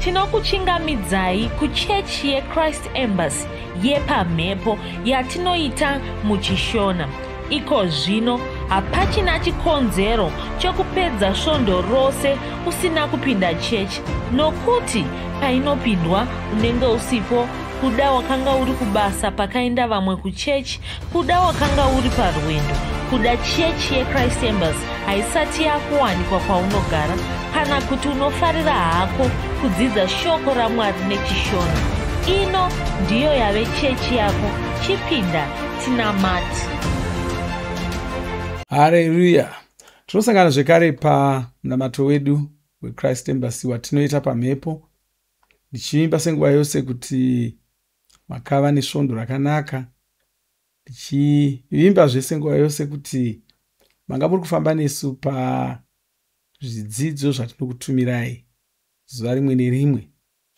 Tinokuchingamidzai kuchechi yeChrist Embassy yepamhepo yatinoita muchiShona. Iko zvino hapachina chikonzero chokupedza svondo rose usina kupinda chechi nokuti painopindwa unenge usipo. Kuda wakanga uri kubasa pakaenda vamwe kuchechi, kuda wakanga uri parwendo, kuda chechi yeChrist Embassy haisati yakuwanikwa kwaunogara, kana kuti unofarira hako kudzidza shoko raMwari nechiShona. Ino ndiyo yave chechi yako, chipinda tinamate. Hareruya! Tinosangana zvekare pamunamato wedu weChrist Embassy watinoita pamhepo. Ndichivimba senguva yose kuti makava nesvondo rakanaka. Ndichivimba zvese nguva yose kuti manga muri kufamba nesu pazvidzidzo zvatinokutumirai zuva rimwe nerimwe,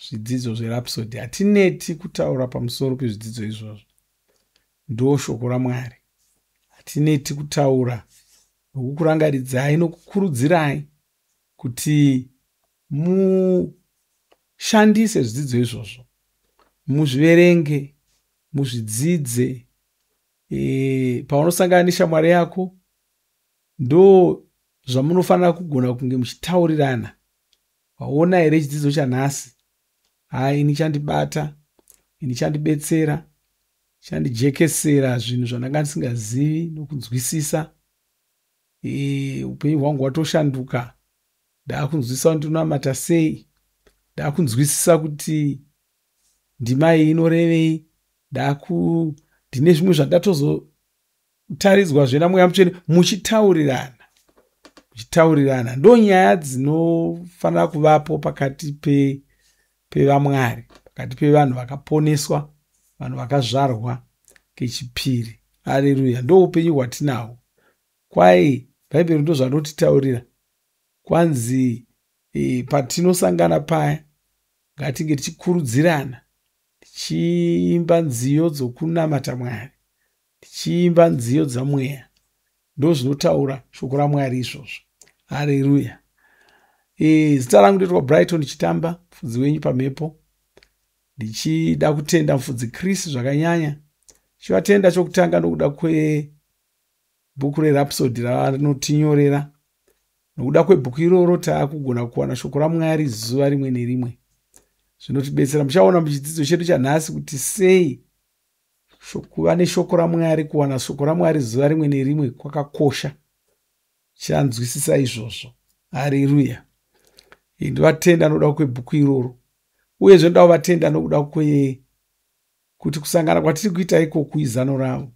zvidzidzo zveRhapsody. Hatineti kutaura pamusoro pezvidzidzo izvozvo, ndo shoko raMwari. Hatineti kutaura nokukurangaridzai nokukurudzirai kuti mushandise zvidzidzo izvozvo, muzviverenge, muzvidzidze. Paunosangana neshamwari yako, ndo zvamunofanira kugona kunge muchitaurirana. Waona here chidzidzo chanhasi? Hai, ini chandibata, ini chandibetsera, chandijekesera zvinhu zvandanga ndisingazivi nokunzwisisa. Upenyu hwangu hwatoshanduka, ndaakunzwisisa kuti ndinonamata sei, ndaakunzwisisa kuti ndima iyi inorevei, ndine zvimwe zvandatozotaridzwazve naMweya Mutsvene. Muchitaurirana, muchitaurirana, ndo nyaya dzinofanira kuvapo pakati pevamwari, pakati pevanhu vakaponeswa, vanhu vakazvarwa kechipiri. Hareruya! Ndo upenyu hwatinahwo. Kwai Bhaibheri ndo zvanotitaurira, kwanzi patinosangana paya ngatinge tichikurudzirana, tichiimba nziyo dzokunamata Mwari, tichiimba nziyo dzamweya. Ndo zvinotaura shoko raMwari izvozvo. Hareruya! Zita rangu ndoitwa Brighton Chitamba, mufudzi wenyu pamhepo. Ndichida kutenda mufudzi Chris zvakanyanya, chivatenda chokutanga nokuda kwebhuku reRhapsody ravanotinyorera. Nokuda kwebhuku iroro taakugona kuwana shoko raMwari zuva rimwe nerimwe, zvinotibetsera. Muchaona muchidzidzo chedu chanhasi kuti sei kuva neshoko raMwari, kuwana shoko raMwari zuva rimwe nerimwe kwakakosha. Chanzwisisa izvozvo. Hareruya! Ndivatenda nokuda kwebhuku iroro, uyezve ndoda kuvatenda nokuda kwekuti kusangana kwatiri kuita ikoku izano ravo.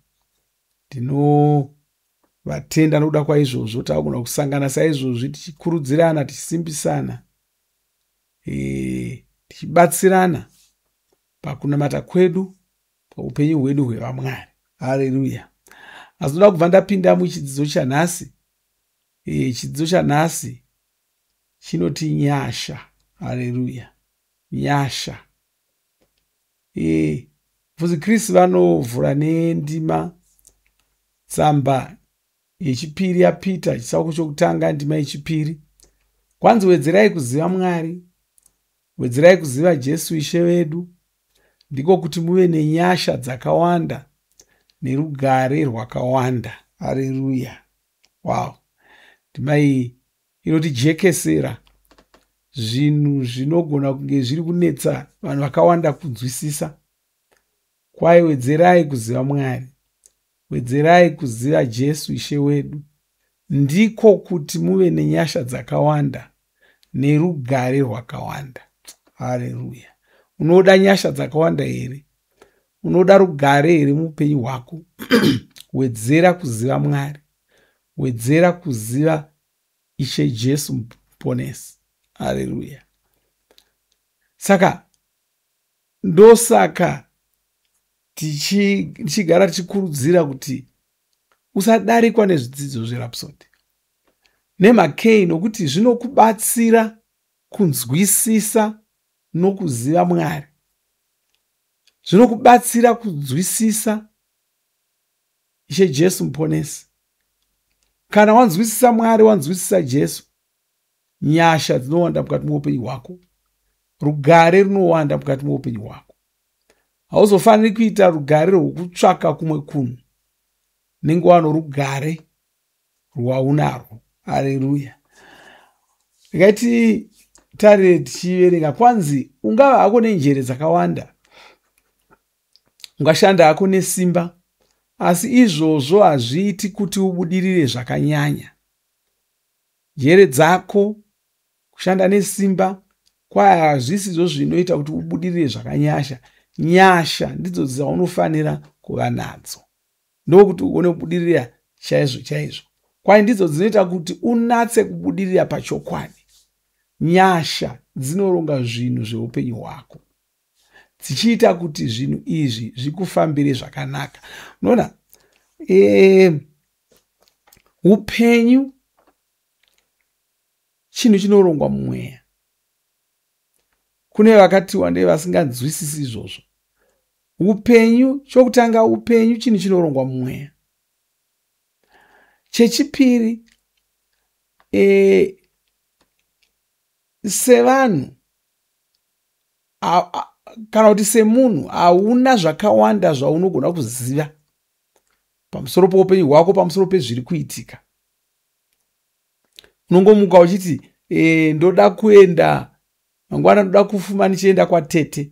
Ndinovatenda nokuda kwaizvozvo, tagona kusangana saizvozvi tichikurudzirana, tichisimbisana, tichibatsirana pakunamata kwedu, paupenyu hwedu hwevamwari. Hareruya! Asi ndoda kubva ndapinda muchidzidzo chanhasi. Chidzidzo chanhasi chinoti nyasha. Hareruya! Nyasha. Mufudzi Chris vanovhura nendima tsamba yechipiri yaPeter, chitsauko chokutanga, ndima yechipiri. Kwanzi, wedzerai kuziva Mwari, wedzerai kuziva Jesu Ishe wedu, ndiko kuti muve nenyasha dzakawanda nerugare rwakawanda. Hareruya! Wow! Ndima iyi inotijekesera zvinhu zvinogona kunge zviri kunetsa vanhu vakawanda kunzwisisa. Kwai wedzerai kuziva Mwari, wedzerai kuziva Jesu Ishe wedu, ndiko kuti muve nenyasha dzakawanda nerugare rwakawanda. Hareruya! Unoda nyasha dzakawanda here? Unoda rugare here muupenyu hwako? Wedzera kuziva Mwari, wedzera kuziva Ishe Jesu Muponesi. Hareruya! Saka ndosaka tichigara tichikurudzira kuti usadarikwa nezvidzidzo zveRhapsody. Nemhakei? Nokuti zvinokubatsira kunzwisisa nokuziva Mwari, zvinokubatsira kunzwisisa Ishe Jesu Muponesi. Kana wanzwisisa Mwari, wanzwisisa Jesu, nyasha dzinowanda mukati meupenyu hwako, Rugare runowanda mukati meupenyu hwako. Hauzofaniri kuita rugare rwokutsvaka kumwe kunhu. Unenge wanorugare rwaunarwo. Hareruya. Regai titarire tichiverenga. Kwanzi ungava hako nenjere dzakawanda, ungashanda hako nesimba, asi izvozvo hazviiti kuti ubudirire zvakanyanya. Njere dzako, kushanda nesimba kwai hazvisizvo zvinoita kuti ubudirire zvakanyasha. Nyasha ndidzo dzaunofanira kuva nadzo, ndokuti ugone kubudirira chaizvo chaizvo. Kwai ndidzo dzinoita kuti unatse kubudirira pachokwadi. Nyasha dzinoronga zvinhu zveupenyu hwako, dzichiita kuti zvinhu izvi zvikufambire zvakanaka. Unoona, upenyu chinhu chinorongwa mumweya. Kune vakati wandei vasinganzwisisi izvozvo. Upenyu, chokutanga, upenyu chinhu chinorongwa mumweya. Chechipiri, sevanhu kana kuti semunhu, hauna zvakawanda zvaunogona kuziva pamusoro poupenyu hwako, pamusoro pezviri kuitika. Unongomuka uchiti ndoda kuenda mangwana, ndoda kufuma ndichienda kwatete.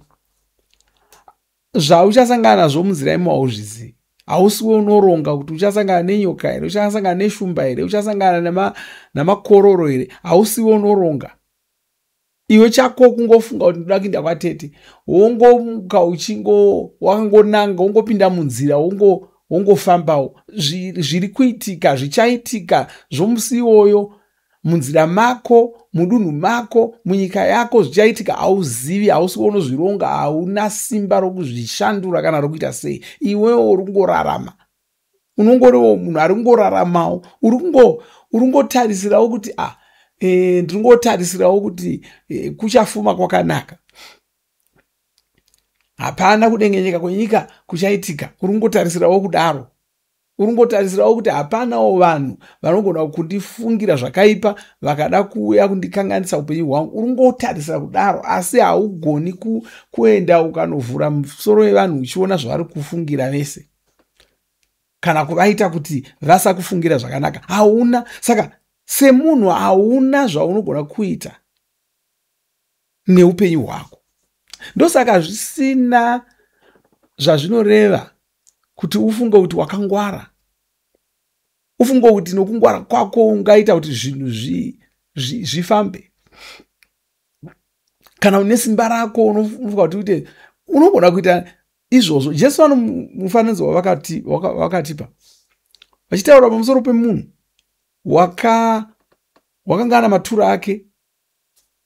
Zvauchasangana nazvo munzira imo hauzvizivi. Hausiwe unoronga kuti uchasangana nenyoka here, uchasangana neshumba here, uchasangana namakororo here. Hausiwe unoronga. Iwe chako kungofunga kuti ndoda kuenda kwatete, wongomuka uchingo wakangonanga, wongopinda munzira, wongofambawo. Zviri kuitika zvichaitika zvomusi iwoyo munzira mako, mudunhu mako, munyika yako, zvichaitika hauzivi. Hausi unozvironga, hauna simba rokuzvishandura kana rokuita sei. Iwewo uri kungorarama, unongoriwo munhu ari kungoraramawo, uri kungotarisirawo kuti ndiri kungotarisirawo kuti kuchafuma kwakanaka, hapana kudengenyeka kwenyika kuchaitika. Uri kungotarisirawo kudaro, uri kungotarisirawo kuti hapanawo vanhu vanogona kundifungira zvakaipa vakada kuuya kundikanganisa upenyu hwangu. Uri kungotarisira kudaro, asi haugoni kuenda ukanovhura musoro wevanhu uchiona zvavari kufungira vese, kana kuvaita kuti vasakufungira zvakanaka. Hauna. Saka semunhu hauna zvaunogona kuita neupenyu hwako. Ndosaka zvisina zvazvinoreva kuti ufunge kuti wakangwara, ufunge kuti nokungwara kwako ungaita kuti zvinhu zvifambe. Kana une simba rako unofunga kuti uite, unogona kuita izvozvo. Jesu vano mufananidzo wavakatipa vachitaura pamusoro pemunhu wakanga ana matura ake,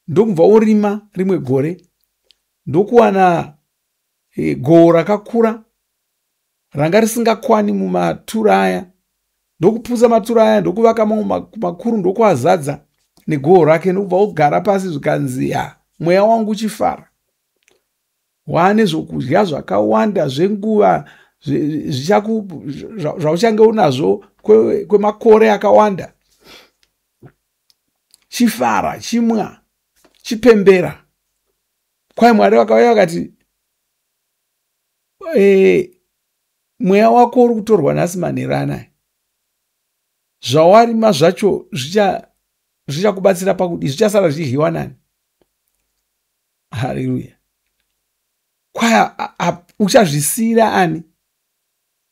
ndokubva orima rimwe gore, ndokuwana goho rakakura ranga risingakwani mumatura aya, ndokuputsa matura aya, ndokuvaka mamwe makuru, ndokuazadza negoho rake, ndokubva ogara pasi. Zvikanzi, ya, mweya wangu uchifara, waane zvokudya zvakawanda zvenguva zvauchange unazvo kwemakore akawanda. Chifara, chimwa, chipembera. Kwai Mwari vakauya vakati, mweya wako uri kutorwa nhasi manheru anaya. Zvawarima zvacho zvichakubatsira pakudi? Zvichasara zvichidyiwa nani? Haleluya. Kwaya uchazvisiyira ani?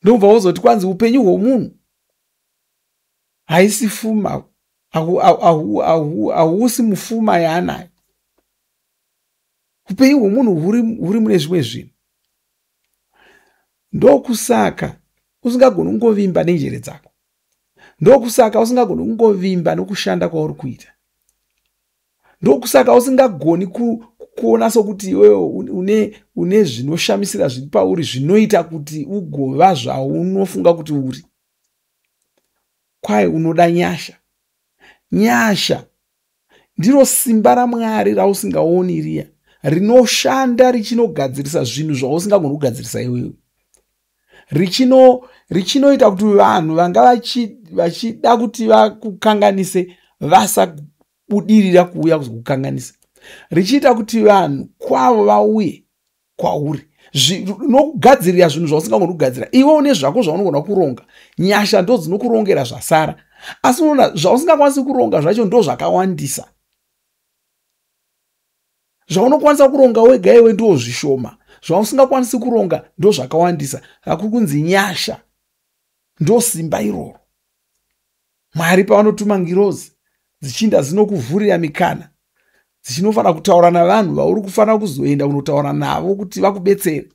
Ndobva wozoti kwanzi upenyu hwomunhu haisi fuma, hausi mufuma yaanayo. Upenyu hwomunhu huri mune zvimwe zvinhu. Ndokusaka usingagoni kungovimba nenjere dzako, ndokusaka usingagoni kungovimba nokushanda kwauri kuita, ndokusaka usingagoni kuona sokuti iwewe une zvinoshamisira zviri pauri zvinoita kuti ugova zvaunofunga kuti uri. Kwai unoda nyasha. Nyasha ndiro simba raMwari rausingaoni riya rinoshanda richinogadzirisa zvinhu zvausingagoni kugadzirisa iwewe, richinoita kuti vanhu vanga vachida kuti vakukanganise vasabudirira kuuya kuzokukanganisa. Richiita kuti vanhu kwavo vauye kwauri. Nokugadzirira zvinhu zvausingagoni kugadzira. Iwe une zvako zvaunogona kuronga. Nyasha ndo dzinokurongera zvasara. Asi unoona zvausingakwanisi kuronga zvacho ndo zvakawandisa. Zvaunokwanisa kuronga wega iwe ndo zvishoma. Zvausingakwanisi kuronga ndo zvakawandisa. Hakuri kunzi nyasha ndo simba iroro. Mwari pavanotuma ngirozi dzichinda dzinokuvhurira mikana, dzichinofanira kutaura navanhu vauri kufanira kuzoenda kunotaura navo kuti vakubetsere,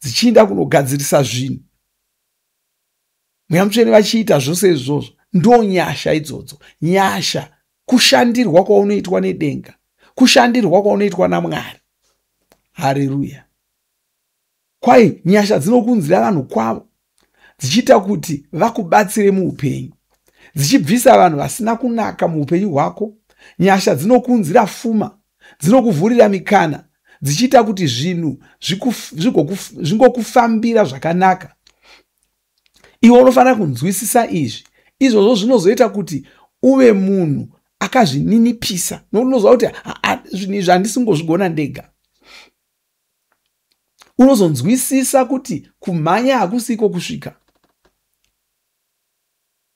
dzichiinda kunogadzirisa zvinhu. Mweya Mutsvene vachiita zvose izvozvo. Ndo nyasha idzodzo. Nyasha kushandirwa kwaunoitwa nedenga, kushandirwa kwaunoitwa naMwari. Hareruya. Kwai nyasha dzinokunzira vanhu kwavo, dzichiita kuti vakubatsire muupenyu, dzichibvisa vanhu vasina kunaka muupenyu hwako. Nyasha dzinokunzira fuma, dzinokuvhurira mikana, dzichiita kuti zvinhu zvingokufambira zvakanaka. Iwe unofanira kunzwisisa izvi. Izvozvo zvinozoita kuti uve munhu akazvininipisa, nokuti unoziva kuti zvinhu izvi handisingozvigona ndega. Unozonzwisisa kuti kumhanya hakusiko kusvika.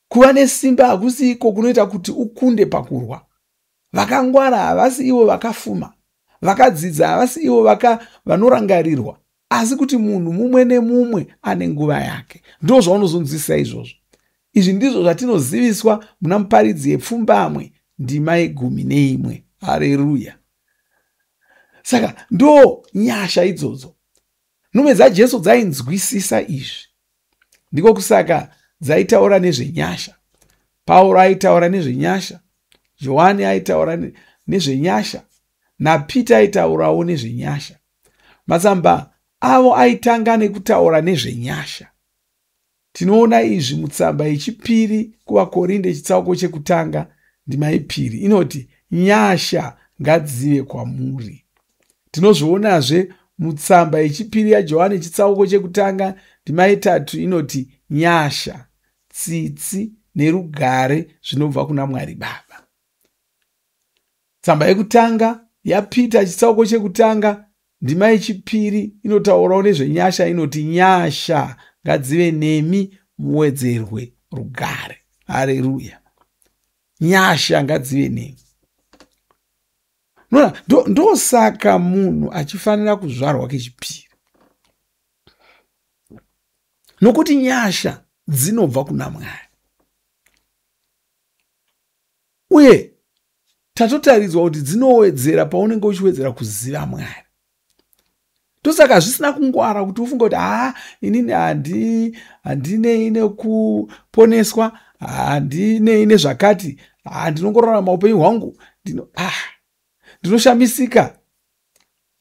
Kuva nesimba hakusiko kunoita kuti ukunde pakurwa. Vakangwara havasi ivo vakafuma, vakadzidza havasi ivo vanorangarirwa, asi kuti munhu mumwe nemumwe ane nguva yake. Ndo zvaunozonzwisisa izvozvo. Izvi ndizvo zvatinoziviswa muna Muparidzi yepfumbamwe ndima ye11. Hareruya. Saka ndo nyasha idzodzo. Nhume dzaJesu dzainzwisisa izvi. Ndiko kusaka dzaitaura nezvenyasha. Pauro aitaura nezvenyasha, Johani aitaura nezvenyasha, naPita aitaurawo nezvenyasha. Matsamba avo aitanga nekutaura nezvenyasha. Tinoona izvi mutsamba yechipiri kuvaKorinde chitsauko chekutanga ndima yepiri inoti nyasha ngadzive kwamuri. Tinozvionazve mutsamba yechipiri yaJohani chitsauko chekutanga ndima yetatu inoti nyasha, tsitsi nerugare zvinobva kuna Mwari Baba. Tsamba yekutanga yaPita chitsauko chekutanga ndima yechipiri inotaurawo nezvenyasha inoti nyasha ngadzive nemi muwedzerwe rugare. Hareruya. Nyasha ngadzive nemi. Ndosaka munhu achifanira kuzvarwa kechipiri. Nokuti nyasha dzinobva kuna Mwari. Uye tatotaridzwa kuti dzinowedzera paunenge uchiwedzera kuziva Mwari. Ndosaka zvisina kungwara kuti ufunge kuti inini handinei nekuponeswa, handinei nezvakati, ndinongorarama upenyu hwangu. Ndinoshamisika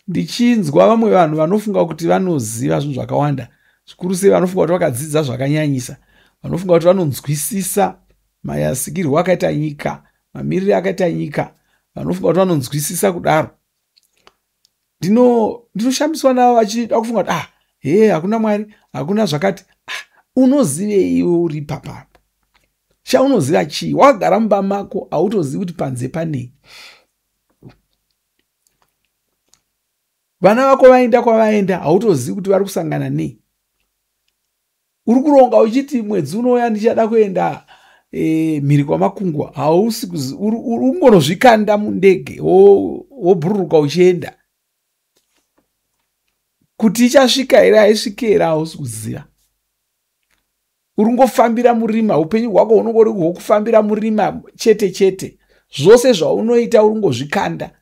ndichinzwa vamwe vanhu vanofunga kuti vanoziva zvinhu zvakawanda, zvikuru sei vanofunga kuti vakadzidza zvakanyanyisa, vanofunga kuti vanonzwisisa mayasikirwo akaita nyika, mamiriro akaita nyika, vanofunga kuti vanonzwisisa kudaro. Ndinoshamiswa navo vachida kufunga kuti hakuna Mwari, hakuna zvakati. Unozivei iwe uri papapo? Chaunoziva chii? Wagara mumba mako hautozivi kuti panze panei. Vana vako vaenda kwavaenda hautozivi kuti vari kusangana nei. Uri kuronga uchiti mwedzi unouya ndichada kuenda mhiri kwamakungwa, hausi uri kungonozvikanda mundege wobhururuka uchienda. Kuti ichasvika here haisviki here hausi kuziva. Uri kungofambira murima, upenyu hwako hunongori hwokufambira murima chete chete. Zvose zvaunoita uri kungozvikanda.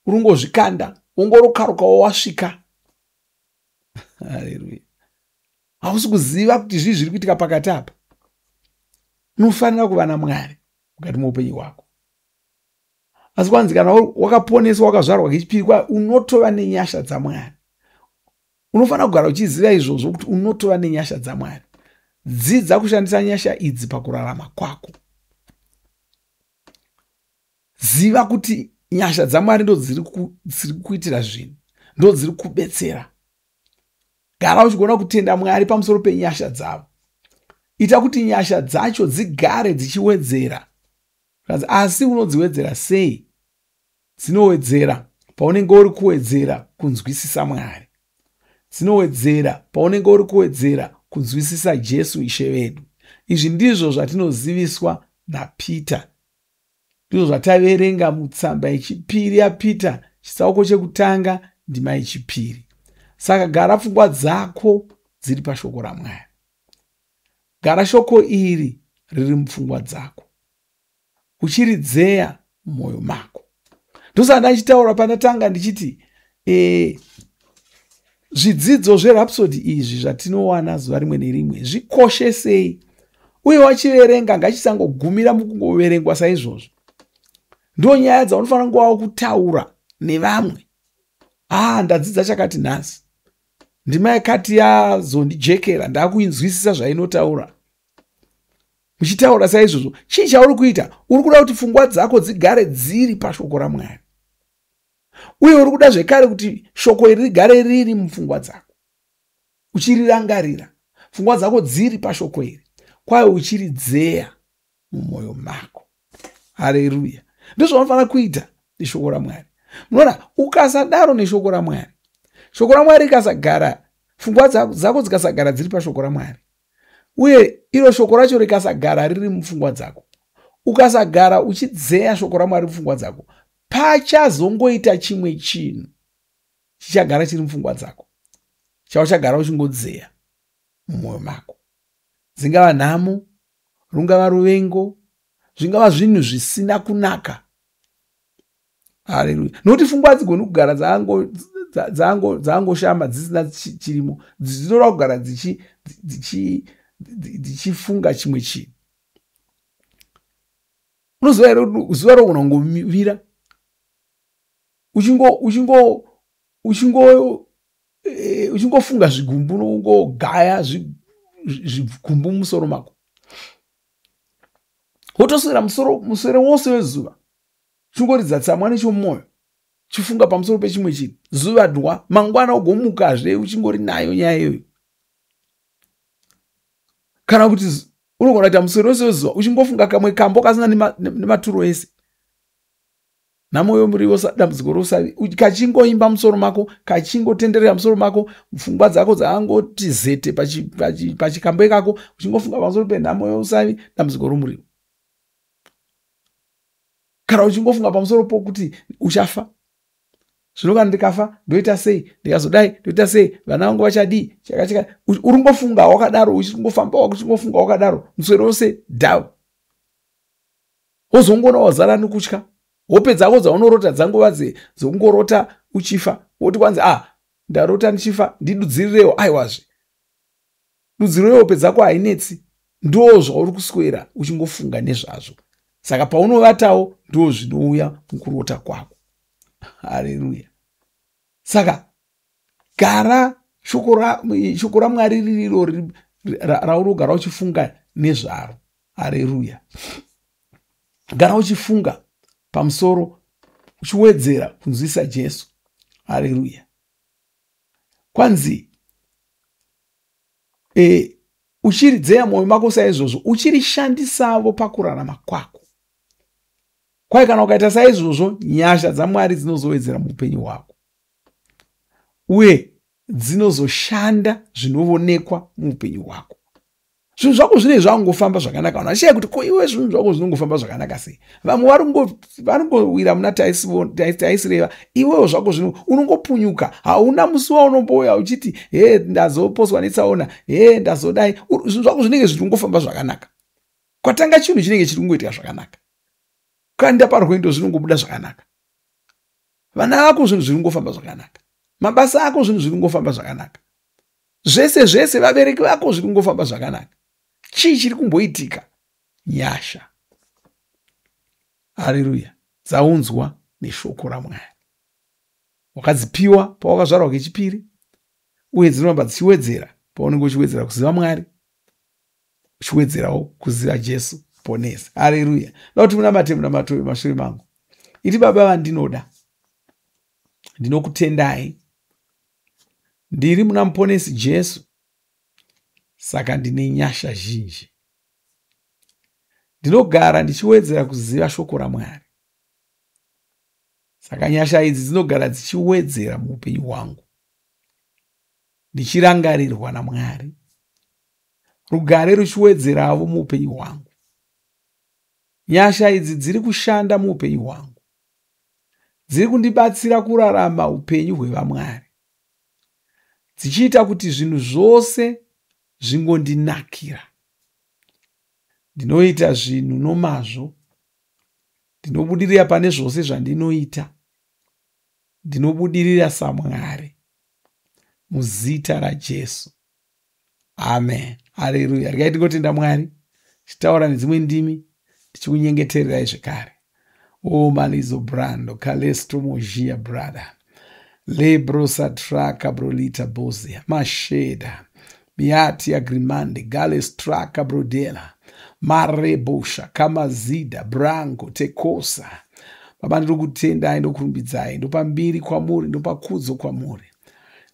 Uri kungozvikanda, wongorokarukawo wasvika. Haleluya. Hausi kuziva kuti zvii zviri kuitika pakati apa. Unofanira kuva naMwari mukati meupenyu hwako. Asi kwanzi kana wakaponeswa wakazvarwa kechipiri, unotova nenyasha dzaMwari. Unofanira kugara uchiziva izvozvo kuti unotova nenyasha dzaMwari. Dzidza kushandisa nyasha idzi pakurarama kwako. Ziva kuti nyasha dzaMwari ndo dziri kuitira zvinhu, ndo dziri kubetsera. Gara uchigona kutenda Mwari pamusoro penyasha dzavo. Ita kuti nyasha dzacho dzigare dzichiwedzera. Asi unodziwedzera sei? Dzinowedzera paunenge uri kuwedzera kunzwisisa Mwari. Dzinowedzera paunenge uri kuwedzera kunzwisisa Jesu Ishe vedu. Izvi ndizvo zvatinoziviswa naPita. Ndizvo zvataverenga mutsamba yechipiri yaPita, chitsauko chekutanga, ndima yechipiri. Saka gara pfungwa dzako dziri pashoko raMwari. Gara shoko iri riri mupfungwa dzako, uchiridzeya mumwoyo mako. Ndosaka ndachitaura pandatanga ndichiti zvidzidzo zveRhapsody izvi zvatinowana zuva rimwe nerimwe zvikoshesei, uye wachiverenga ngachisangogumira mukungoverengwa saizvozvo. Ndo nyaya dzaunofanira kungovawo kutaura nevamwe. Ndadzidza chakati nhasi, ndima yakati yazondijekera, ndakuinzwisisa zvainotaura. Muchitaura saizvozvo, chii chauri kuita? Uri kuda kuti pfungwa dzako dzigare dziri pashoko raMwari, uye uri kuda zvekare kuti shoko iri rigare riri mupfungwa dzako, uchirirangarira, pfungwa dzako dziri pashoko iri, kwayo uchiridzeya mumwoyo mako. Hareruya! Ndozvaunofanira kuita neshoko raMwari. Munoona, ukasadaro neshoko raMwari, shoko raMwari rikasagara, pfungwa dzako dzikasagara dziri pashoko raMwari, uye iro shoko racho rikasagara riri mupfungwa dzako, ukasagara uchidzeya shoko raMwari mupfungwa dzako, pachazongoita chimwe chinhu chichagara chiri mupfungwa dzako, chauchagara uchingodzeya mumwoyo mako. Dzingava nhamo, rungava ruvengo, zvingava zvinhu zvisina kunaka. Haleluya! Nokuti pfungwa hadzigoni kugara dzangoshama dzisina chirimo, dzinoda kugara dzichifunga chimwe chinhu. Unoziva here kuti zuva rogona kungovira uchingofunga zvigumbu, unongogaya zvigumbu mumusoro mako, wotoswera musoro wose wezuva uchingoridza tsamwa nechomwoyo, chifunga pamusoro pechimwe chinhu. Zuva dwa, mangwana ugomukazve uchingori nayo nyaya iyoyo. Kana kuti unogona kuita musoro wese wezuva uchingofunga kamwe kambo kasina nematuro ese, nhamo yomuriwo, dambudziko rousavi, kachingoimba musoro mako, kachingotenderera musoro mako, pfungwa dzako dzaangoti zete pachikambo ikako, uchingofunga pamusoro penhamo yousavi, dambudziko romuriwo. Kana uchingofunga pamusoro pokuti uchafa, zvino kana ndikafa ndoita sei, ndikazodai ndoita sei, vana vangu vachadii, chakachaka, uri kungofunga wakadaro, uchingofamba uchingofunga wakadaro muswero wose dhau, wozongoona wazara nokutya. Hope dzako dzaunorota dzangova dzokungorota uchifa, woti kwanzi ndarota ndichifa, ndidudzirirewo. Aiwazve, dudziro yehope dzako hainetsi, ndo zvauri kuswera uchingofunga nezvazvo. Saka paunovatawo ndo zvinouya mukurota kwako. Haleluya! Saka gara shoko raMwari ririro raunogara uchifunga nezvaro. Haleluya! Gara uchifunga pamusoro, uchiwedzera kunzwisisa Jesu. Haleluya! Kwanzi uchiridzeya mwoyo mako saizvozvo, uchirishandisavo pakurarama kwako. Kwai kana ukaita saizvozvo, nyasha dzaMwari dzinozowedzera muupenyu hwako, uye dzinozoshanda zvinoonekwa muupenyu hwako. Zvinhu zvako zvinenge zvangofamba zvakanaka. Vanhu vachishaya kuti ko iwe zvinhu zvako zvinongofamba zvakanaka sei. Vamwe varikungowira muna taisireva, iwewo zvako zvino unongopunyuka. Hauna musi waunombouya uchiti he ndazoposwa netsaona, he ndazodai. Zvinhu zvako zvinenge zviri kungofamba zvakanaka. Kwatanga chinhu chinenge chiri kungoitika zvakanaka. Ukaenda parwendo zvinongobuda zvakanaka. Vana vako zvinhu zviri kungofamba zvakanaka. Mabasa ako zvinhu zviri kungofamba zvakanaka. Zvese zvese, vabereki vako zviri kungofamba zvakanaka. Chii chiri kumboitika? Nyasha, haleluya, dzaunzwa neshoko raMwari. Wakadzipiwa pawakazvarwa kechipiri, uye dzinoramba dzichiwedzera paunenge uchiwedzera kuziva Mwari, uchiwedzerawo kuziva Jesu Ponesi. Haleluya! Da kuti munamate munamato wemashure mangu. Iti, Baba vandinoda, ndinokutendai, ndiri muna Muponesi Jesu, saka ndine nyasha zhinji. Ndinogara ndichiwedzera kuziva shoko raMwari. Saka nyasha idzi dzinogara dzichiwedzera muupenyu hwangu, ndichirangarirwa naMwari, rugare ruchiwedzeravo muupenyu hwangu. Nyasha idzi dziri kushanda muupenyu hwangu, dziri kundibatsira kurarama upenyu hwevamwari, dzichiita kuti zvinhu zvose zvingondinakira. Ndinoita zvinhu nomazvo, ndinobudirira pane zvose zvandinoita, ndinobudirira saMwari, muzita raJesu. Amen. Haleluya. Regai tingotenda Mwari, tichitaura nedzimwe ndimi, tichikunyengetererai zvekare. O malizo brando kalesto mozhia brother lebrosatraka brolita bozia masheda miati agrimande galestraka brodela marebosha kamazida brango tekosa. Baba, ndinokutendai, ndokurumbidzai, ndopa mbiri kwamuri, ndopa kudzo kwamuri.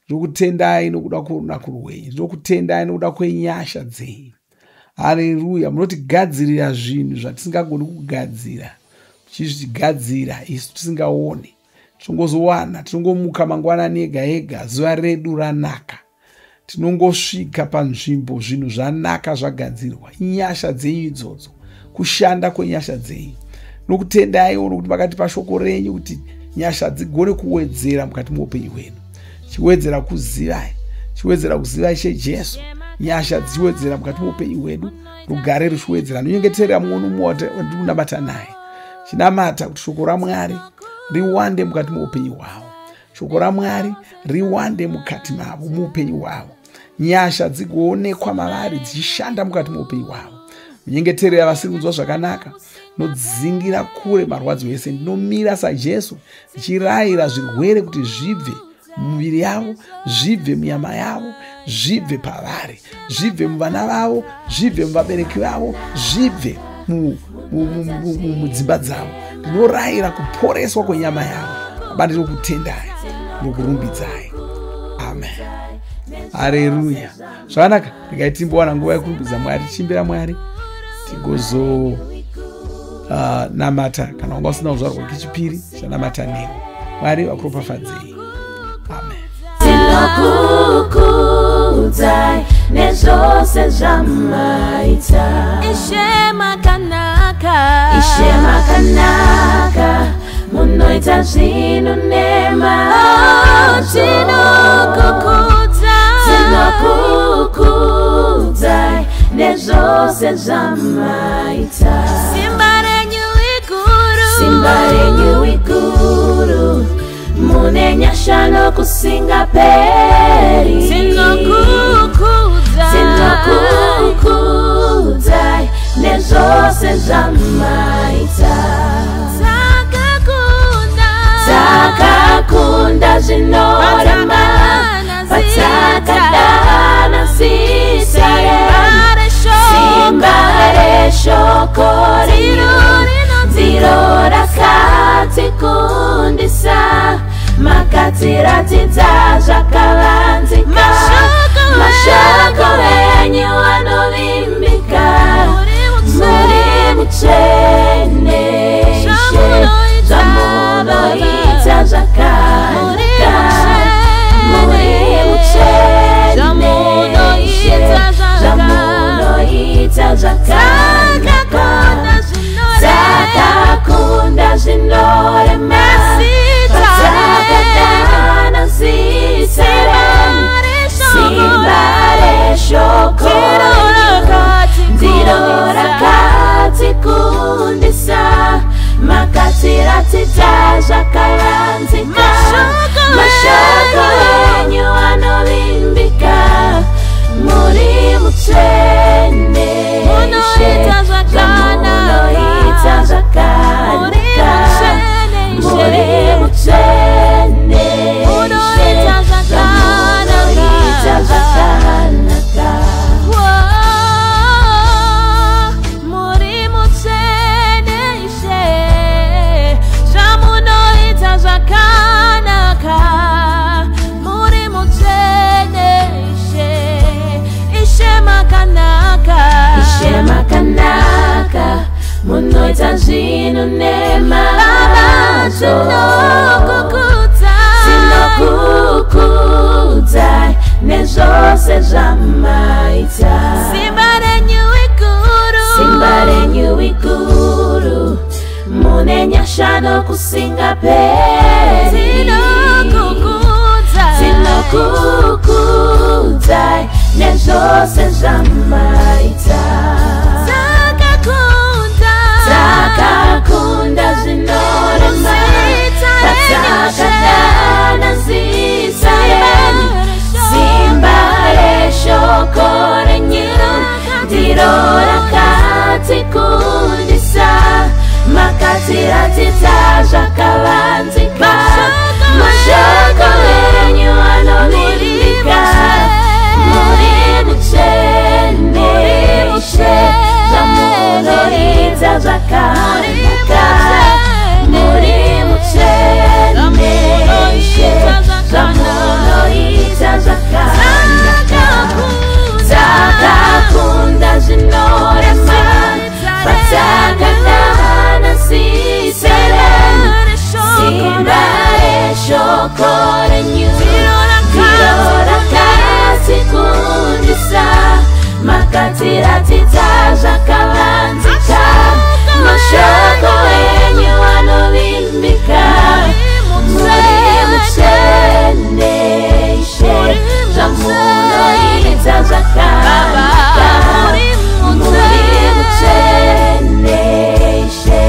Ndinokutendai nokuda kworunako rwenyu, ndinokutendai nokuda kwenyasha dzenyu. Haleluya. Munotigadzirira zvinhu zvatisingagoni kugadzira, muchizvigadzira isu tisingaoni. Tinongozowana, tinongomuka mangwanani ega ega, zuva redu ranaka. Tinongosvika panzvimbo, zvinhu zvanaka, zvagadzirwa. Inyasha dzenyu idzodzo, kushanda kwenyasha dzenyu. Nokutendaiwo nokuti makatipa shoko renyu kuti nyasha dzigone kuwedzera mukati meupenyu hwedu, chiwedzera kuzivai, chiwedzera kuziva Ishe Jesu, nyasha dzichiwedzera mukati meupenyu hwedu, rugare ruchiwedzera. Ndinyengeterera mumwe nomumwe wandikunamata naye, chinamata kuti shoko raMwari riwande mukati meupenyu hwavo, shoko raMwari riwande mukati mavo, muupenyu hwavo, nyasha dzigoonekwa mavari dzichishanda mukati meupenyu hwavo. Munyengeterera vasiri kunzwa zvakanaka, nodzingira kure marwadzo ese. Ndinomira saJesu ndichirayira zvirwere kuti zvibve mumuviri yavo, zvibve munyama yavo, zvibve pavari, zvibve muvana vavo, zvibve muvabereki vavo, zvibve mudzimba dzavo. Ndinorayira kuporeswa kwenyama yavo. Baba, ndinokutendai, ndinokurumbidzai. Amen. Haleluya. Zvakanaka, regai timbowana nguva yekurumbidza Mwari, tichiimbira Mwari, tigozo namata. Kana wanga usina kuzvarwa kechipiri, chanamata newe. Mwari vakuropafadzei. Amen. Tinokukudzai nezvose zvamaita. Ishe makanaka, Ishe makanaka, munoita zvinhu nemazvo. Tinokukudzai, Tinokukudzai nezvose zvamaita. Simba renyu iguru, Simba renyu iguru, mune nyasha nokusingaperi. Tinokukudzai, Tinokukudzai nezvose zvamaita. Takakunda, Takakunda zvinorema, patakadana zita renyu. Simba reshoko renyu ndiro rakatikundisa, makatiratidza zvakavanzika. Mashoko enyu anovimbika, muri mutsvene Ishe, zvamunoita zvakanaka. Muri mutsvene Ishe, zvamunoita zvakanaka. Takakunda zvinorema, patakadana zita renyu. Simba reshoko renyu ndiro rakatikundisa, Rinokosha nokusingaperi. Tinokukudzai nezvose zvamaita. Takakunda zvinorema patakadana zita renyu. Simba reshoko renyu ndiro rakatikundisa. Makatiratidza zvakavanzika. Mashoko enyu anovimbika. Muri mutsvene Ishe, zvamunoita zvakanaka. Muri mutsvene Ishe, zvamunoita zvakanaka. Takakunda zvinorema patakadana zita renyu. Simba reshoko renyu ndiro rakatikundisa. Makatiratidza zvakavanzika. Mashoko enyu anovimbika. Muri mutsvene Ishe, zvamunoita zvakanaka. Muri mutsvene Ishe,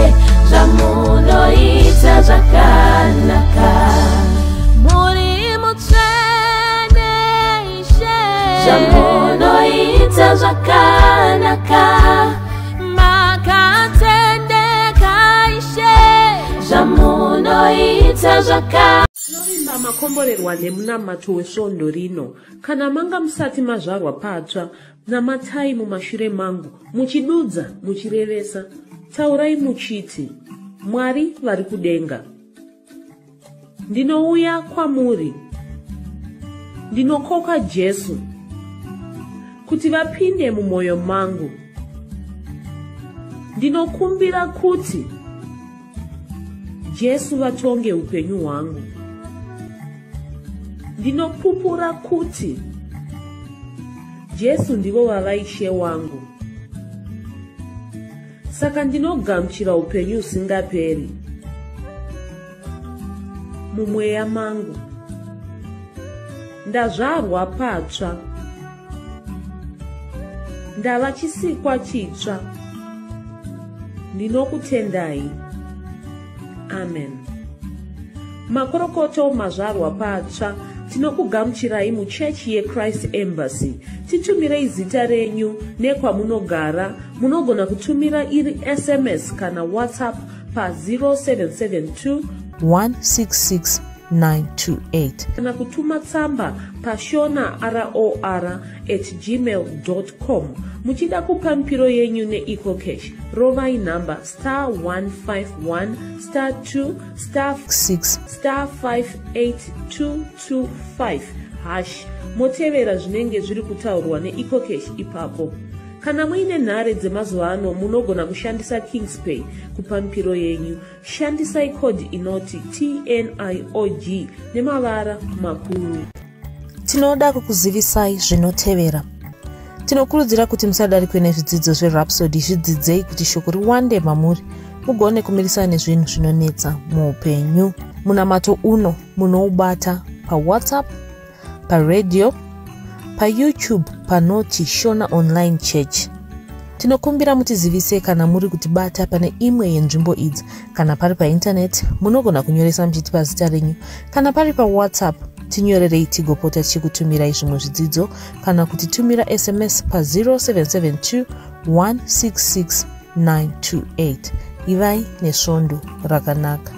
zvamunoita zvakanaka. Muri mutsvene Ishe, zvamunoita zvakanaka. Makatendeka Ishe, zvamunoita zvakanaka. Tinovimba makomborerwa nemunamato wesvondo rino. Kana manga musati mazvarwa patsva, namatai mumashure mangu, muchidudza, muchirevesa. Taurai muchiti, Mwari vari kudenga, ndinouya kwamuri. Ndinokoka Jesu kuti vapinde mumwoyo mangu. Ndinokumbira kuti Jesu vatonge upenyu hwangu. Ndinopupura kuti Jesu ndivo vava Ishe wangu. Saka ndinogamuchira upenyu husingaperi mumweya mangu. Ndazvarwa patsva. Ndava chisikwa chitsva. Ndinokutendai. Amen. Makorokoto mazvarwa patsva. Tinokugamuchirai muchechi yeChrist Embassy. Titumirei zita renyu nekwamunogara. Munogona kutumira iri SMS kana WhatsApp pa 0772 166 928 kana kutuma tsamba pashona ror@gmail.com. Muchida kupa mipiro yenyu neEcoCash, rovai nhamba star 151 star 2 star 6 star 58225 hash, motevera zvinenge zviri kutaurwa neEcoCash ipapo. Kana muine nhare dzemazuva ano, munogona kushandisa Kingspay kupa mipiro yenyu. Shandisai kodhi inoti TNIOG nemavara makuru. Tinoda kukuzivisai zvinotevera. Tinokurudzira kuti musadarikwe nezvidzidzo zveRhapsody. Zvidzidzei kuti shoko riwande mamuri, mugone kumirisana nezvinhu zvinonetsa muupenyu. Munamato uno munoubata paWhatsApp, paradio, paYouTube panoti Shona Online Church. Tinokumbira mutizivise kana muri kutibata pane imwe yenzvimbo idzi. Kana pari paintaneti, munogona kunyoresa muchitipa zita renyu. Kana pari paWhatsApp, tinyorerei tigopota tichikutumirai zvimwe zvidzidzo, kana kutitumira SMS pa 0772 166 928. Ivai nesvondo rakanaka.